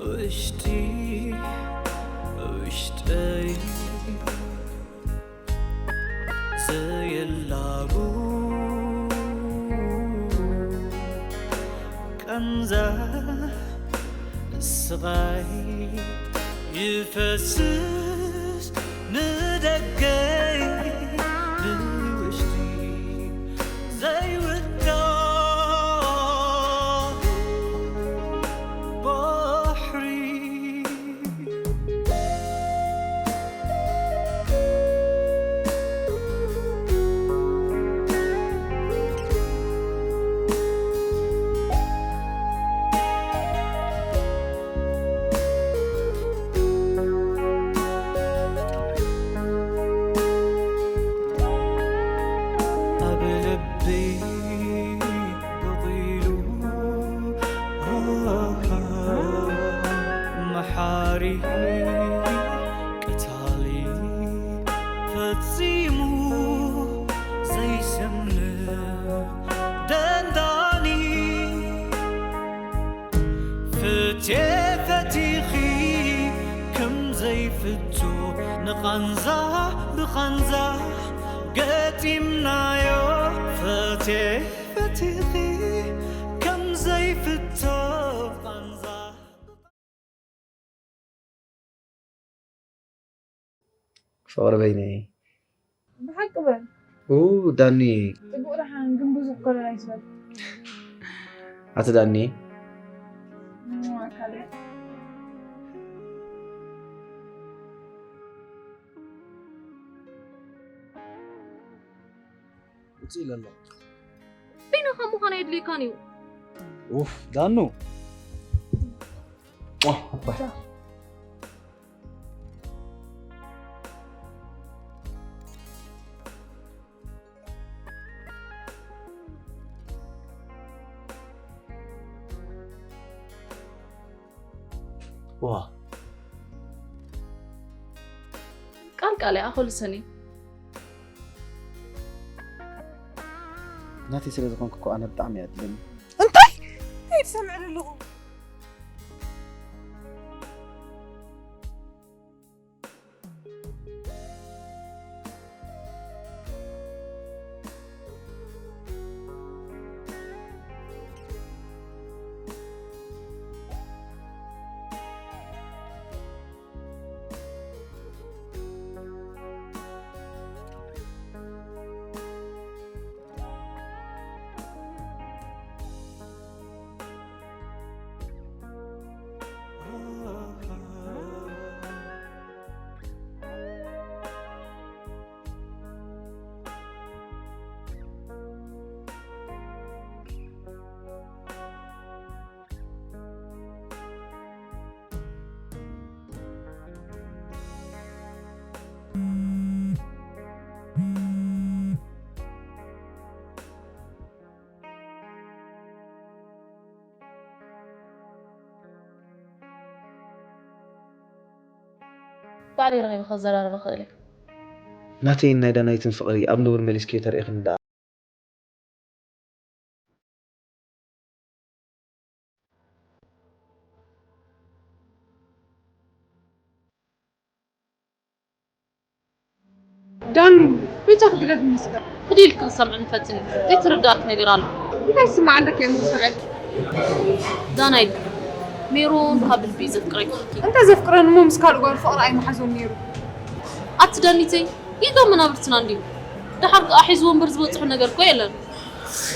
ውሽጢ ውሽጠይ ዘየላቡ ቃንዛ ስቓይ ይፈስስ ንደገይ ንውሽጢ ዘይውዳእ ባሕሪ። ኣብ ልበይ በቒሉ መሓሪ ቀታሊ ፈጺሙ ዘይሰምዕ ደንዳኒ። ፍትየ ፈቲኺ ከም ዘይፍቶ ንቓንዛ ብቓንዛ ገጢምናዮ። ፍትየ ፈቲኺ ከም ዘይፍቶ ቓንዛ። ፍቕሪ በይነይ። ብሓቂ በል። ኡ፣ ዳኒ። ጽቡቕ ደሓን፣ ግን ብዙሕ ኮለል ኣይትበል። ኣቲ ዳኒ። እሞ ኣካለይ። ውፅእ ኢለ ኣለኹ። በይንኻ ምዃን ኣየድልየካን እዩ። ኡፍ፣ ዳኑ። ዋ፣ ኣባይ። ዋ። ቃል ቃል እያ ኣኸሉ ሰኒ። ናተይ ስለ ዝኾንኩ እኮ ኣነ ብጣዕሚ እያ ትብለኒ። እንታይ? እንታይ ትሰምዕ ዘለኹ? ባዕለይ ረኺበ ከዘራርባ ክእል እየ። ናተይን ናይ ዳናይትን ፍቕሪ ኣብ ንቡር መሊስክዮ ተርእኽኒ ደኣ። ዳኑ፣ በጃ ክትግደፍ ይመስለካ። ክዲ ኢልኪ ክሰምዕ ንፈትን ዘይተረዳእኪ ነገር ኣሎ። እንታይ ዝስማዕ ኣለካ እዮም ዝስምዐልኪ? ዳናይ፣ ሜሮን ካብ ልቢ እዩ ዘፍቅረኪ። እንተ ዘፍቅረኒ እሞ ምስ ካልእ ጓል ፍቕሪ ኣይምሓዞን ነይሩ። ኣቲ ዳኒተይ፣ ጌጋ መናብርትና እንድዩ። ደሓር ከኣ ሒዝዎ እምበር ዝበጽሖ ነገር እኮ የለን።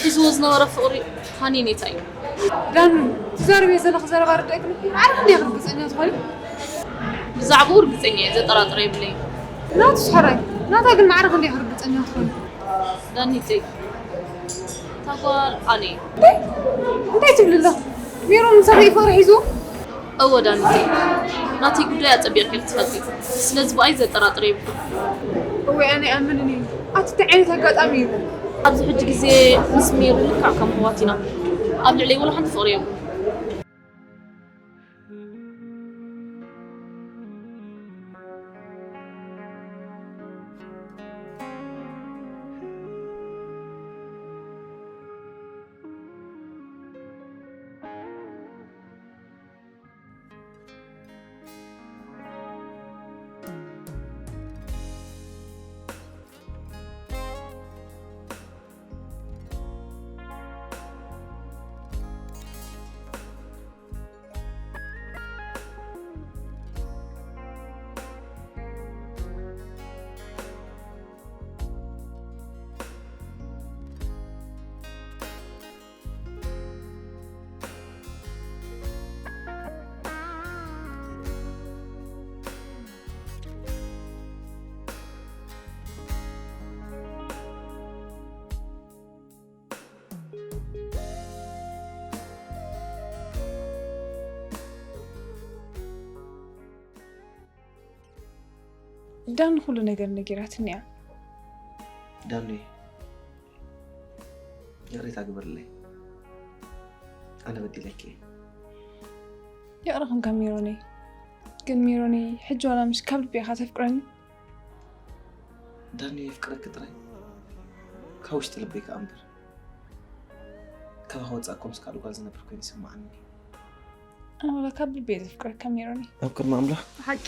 ሒዝዎ ዝነበረ ፍቕሪ ሃኒኔታ እዩ። ዳኑ፣ ትዛረብዮ ዘለኺ ዘረባ ርዳእ ኣይኮነን። ዓርኪ እንድያ ርግጸኛ ትኾኒ? ብዛዕባኡ ርግጸኛ እየ፣ ዘጠራጥር የብለይን። ናቱ ስሕራይ፣ ናታ ግን ማዕረ ክንደይ ርግጸኛ ትኾኒ? ዳኒተይ፣ እታ ጓል ኣነ እየ። እንታይ? እንታይ ትብሊ ኣለኺ? ሜሮን ምሳኺ እዩ ፍቕሪ ሒዙ? እወ ዳኒተይ፣ ናተይ ጉዳይ ኣጸቢቕኪ ኢኺ ትፈልጢ። ስለዚ ብኣይ ዘጠራጥር የብሉን። እወ፣ ኣነ ኣይኣምንን እዩ። ኣቲ እንታይ ዓይነት ኣጋጣሚ እዩ? ኣብዚ ሕጂ ግዜ ምስ ሜሪ ልክዕ ከም ኣሕዋት ኢና። ኣብ ልዕለይ ወላ ሓንቲ ፍቕሪ የብሉን። ዳን ኩሉ ነገር ነጊራትኒ እያ። ዳኑየ፣ ይቕሬታ ግበርለይ፣ ኣነ በዲለኪ እየ። ይቕረ ክንካ ሜሮነይ። ግን ሜሮነይ፣ ሕጂ ዋላ ምሽ ካብ ልቢ ኢኻ ተፍቅረኒ? ዳኑየ፣ የፍቅረኪ ጥራይ ካብ ውሽጢ ልበይ ከኣ እምበር፣ ካባኻ ወጻእ እኮ ምስ ካልእ ጓል ዝነብር ኮይኑ ይስምዓኒ። ኣነ ዋላ ካብ ልቢ እየ ዘፍቅረካ ሜሮነይ። ኣብ ቅድሚ ኣምላኽ ብሓቂ።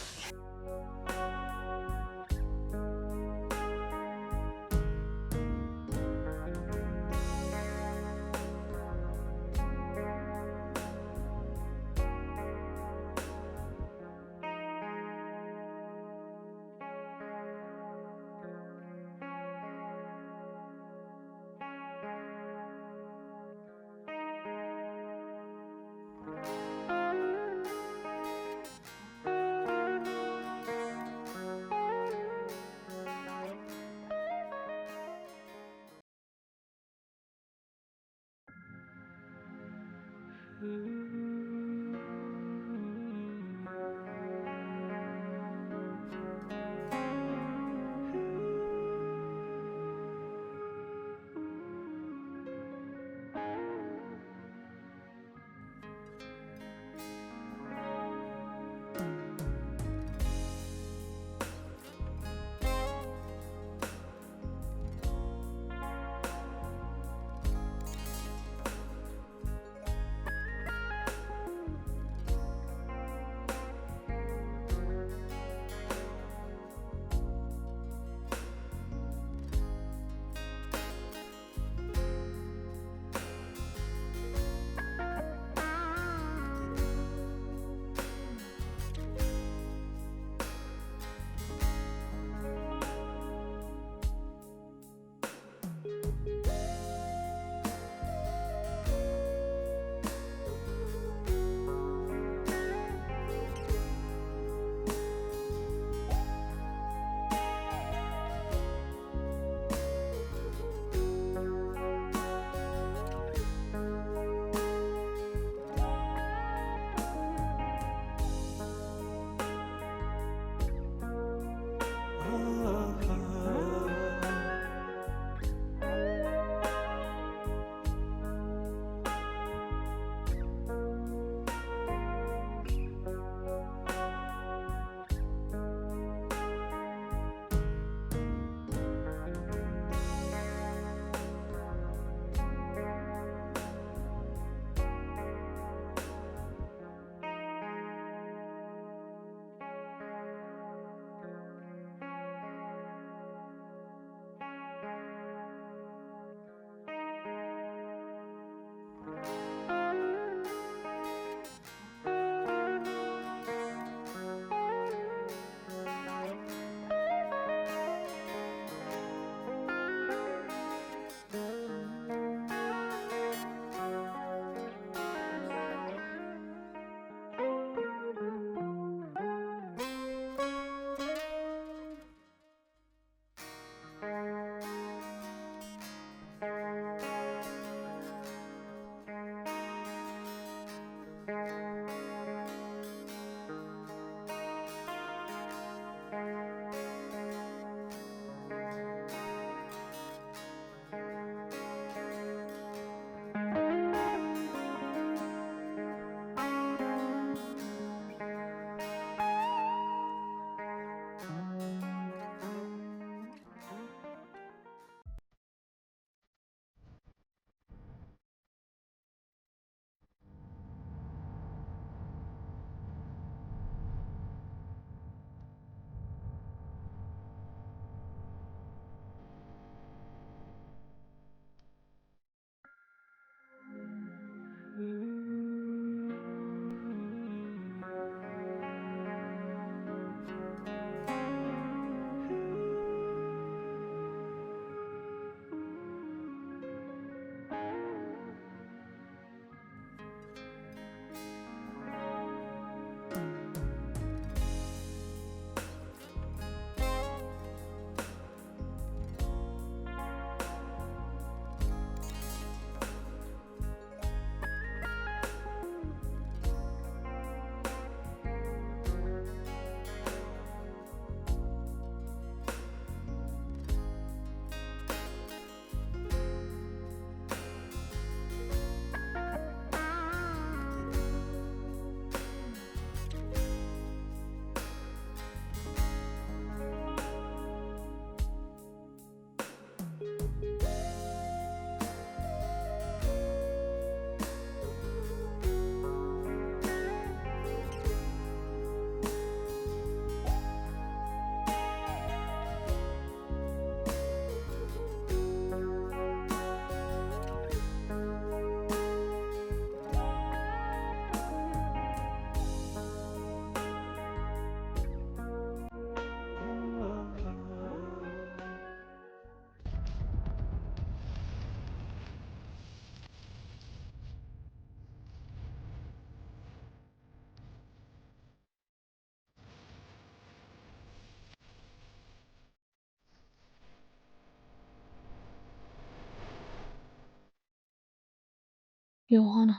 ዮሃና፣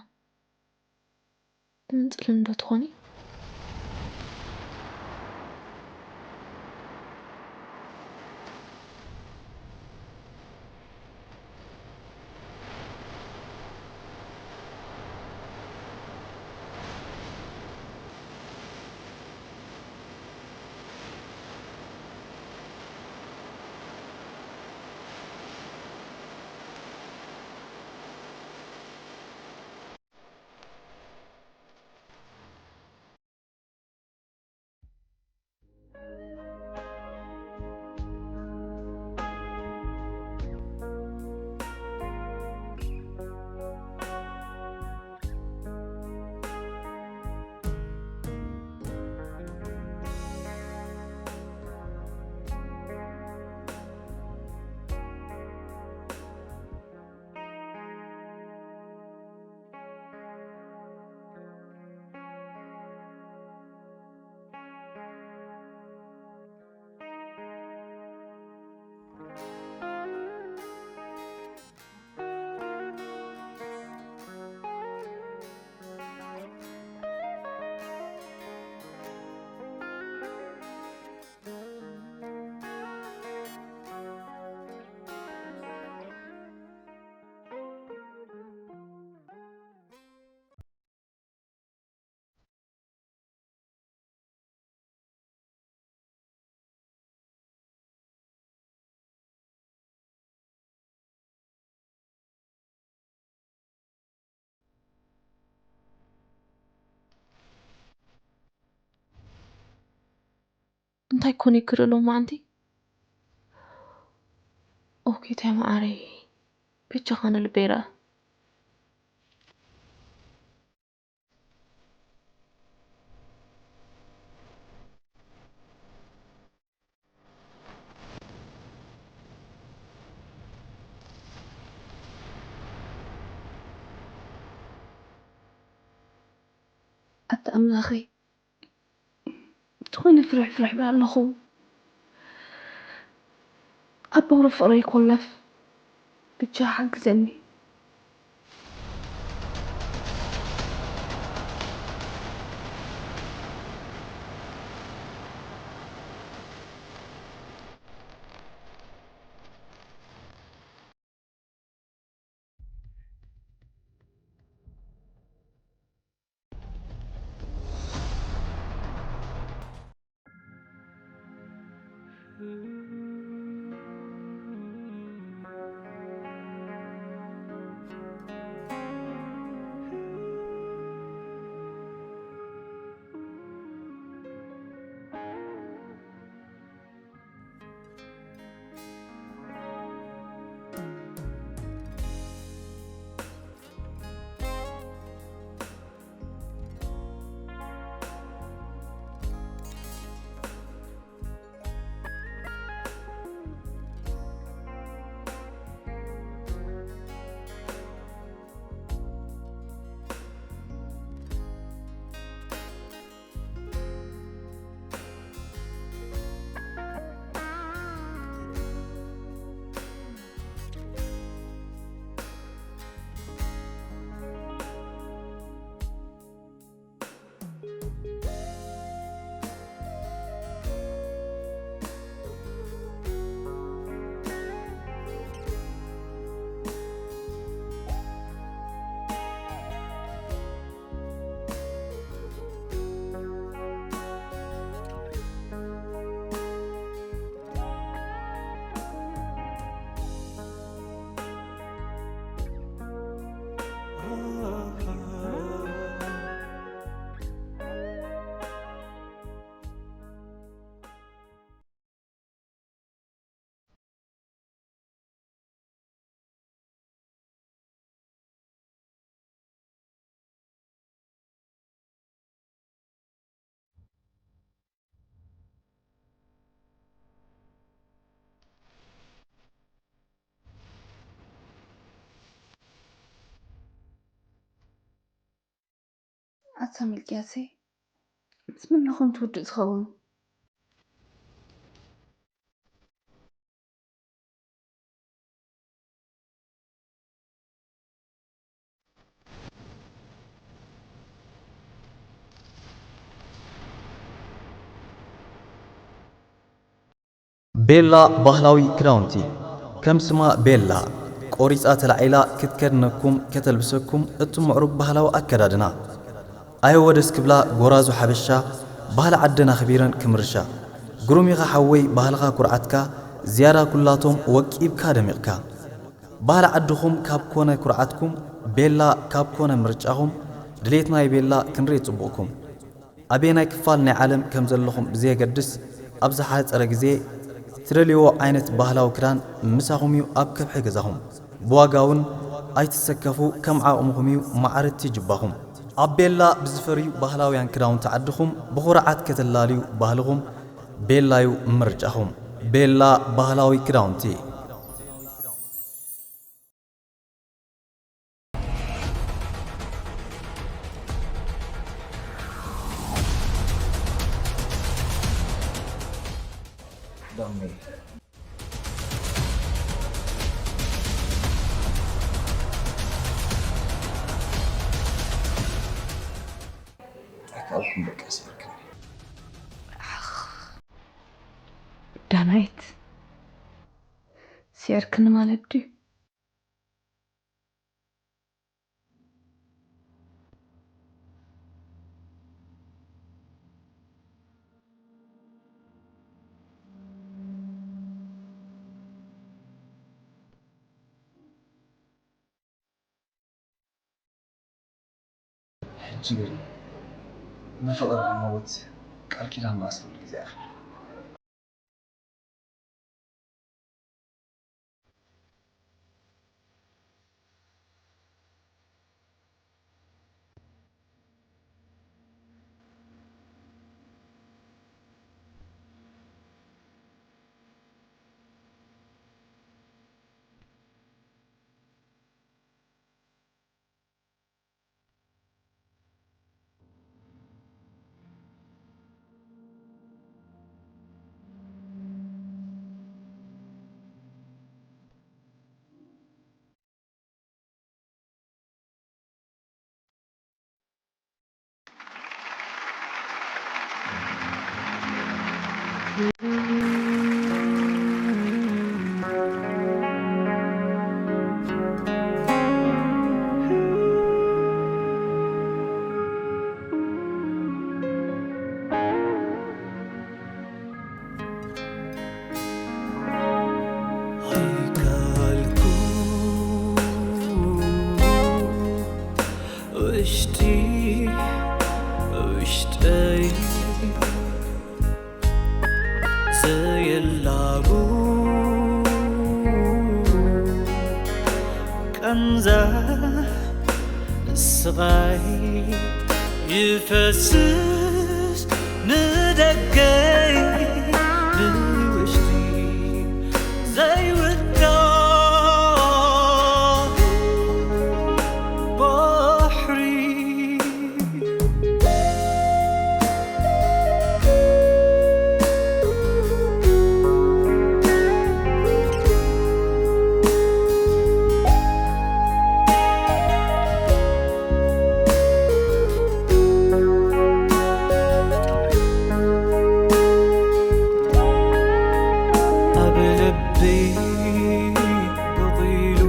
ትምንጽልን ዶ ትኾኒ? እንታይ ኮን ይክርሎ ማንቲ? ኦኬ፣ ታይ መዓረይ፣ ብቻ ኻነ ልበይ ረኣ። ኣታ ኣምላኸይ፣ ዝኾነ ፍርሕ ፍርሕ ብላ ኣለኹ። ኣብ በሩ ፍቕረይ ኮለፍ፣ ብቻ ሓግዘኒ። ኣታ ሚልክያሰይ፣ ምስ መን ኾን ትውድእ ዝኸውን? ቤላ ባህላዊ ክዳውንቲ። ከም ስማ ቤላ ቆሪጻ ተላዒላ ክትከድነኩም፣ ከተልብሰኩም እቲ ምዕሩግ ባህላዊ ኣከዳድና። ኣየወ ደስ ክብላ ጎራዙ ሓበሻ፣ ባህሊ ዓድና ኣኽቢረን ክምርሻ። ግሩም ኢኻ ሓወይ ባህልኻ ኩርዓትካ፣ ዝያዳ ኩላቶም ወቂብካ ደሚቕካ። ባህሊ ዓድኹም ካብ ኮነ ኩርዓትኩም፣ ቤላ ካብ ኮነ ምርጫኹም፣ ድሌት ናይ ቤላ ክንርኢ ጽቡቕኩም። ኣበየናይ ክፋል ናይ ዓለም ከም ዘለኹም ብዘየገድስ፣ ኣብ ዝሓጸረ ግዜ ትደልይዎ ዓይነት ባህላዊ ክዳን ምሳኹም እዩ ኣብ ከብሒ ገዛኹም። ብዋጋ እውን ኣይትሰከፉ፣ ከም ዓቕምኹም እዩ ማዕረቲ ጅባኹም። ኣብ ቤላ ብዝፈርዩ ባህላውያን ክዳውንቲ ዓድኹም ብኹርዓት ከተላልዩ ባህልኹም፣ ቤላ እዩ ምርጫኹም። ቤላ ባህላዊ ክዳውንቲ። ኣካልኩም በቃ ሲርክኒ። ዳናይት፣ ሲርክኒ ማለት ድዩ? ሕጂ ግን ንፍቕሪ ክንመውት ቃል ኪዳን ንኣስርሉ ግዜ ኣኺሉ። ውሽጢ ውሽጠይ ዘየላቡ ቃንዛ ስቓይ ይፈስስ ንደገይ ብውሽጢ ዘይውዳእ ባሕሪ። ኣብ ልበይ በቑሉ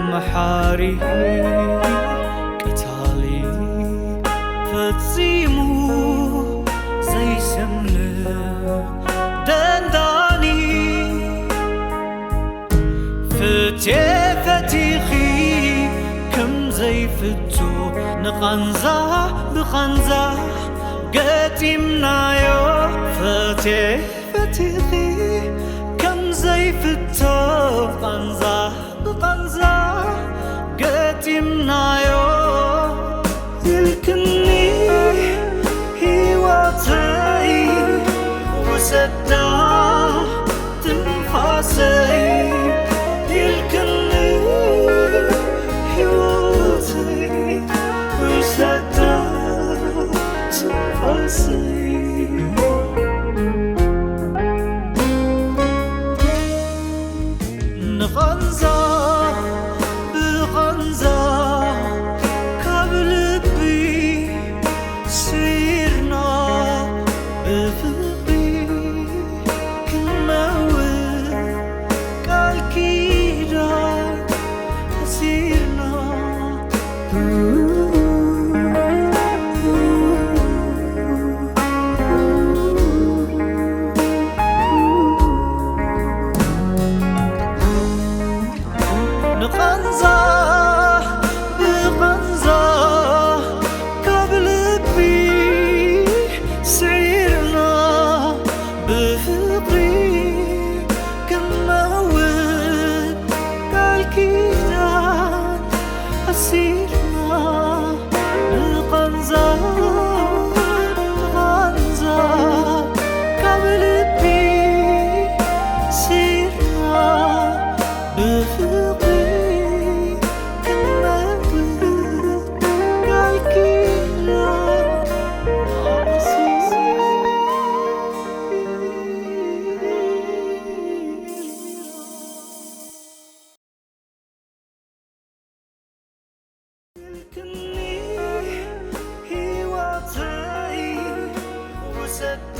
መሓሪ ቀታሊ ፈጺሙ ዘይሰምዕ ደንዳኒ። ፍትየ ፈቲኺ ከም ዘይፍቶ ንቓንዛ ብቓንዛ ገጢምናዮ። ፍትየ ፈቲኺ ከም ዘይፍቶ ቓንዛ ብቓንዛ ገጢምናዮ። ኢልክኒ ህይወተይ ውሰዳ ትንፋሰይ ኢልክኒ ህይወተይ ውሰዳ ትንፋሰይ። ንቓንዛ ብቓንዛ ንቓንዛ ብቓንዛ ካብ ልቢ ስዒርና ብፍቕሪ ክንመውት ቃል ኪዳን ኣሲርና ንቓንዛ ንቓንዛ ካብ ልቢ ስዒርና ብፍቕሪ ክንመውት ቃል ኪዳን ኣሲርና። ክኒ ህይወተይ ውሰዳ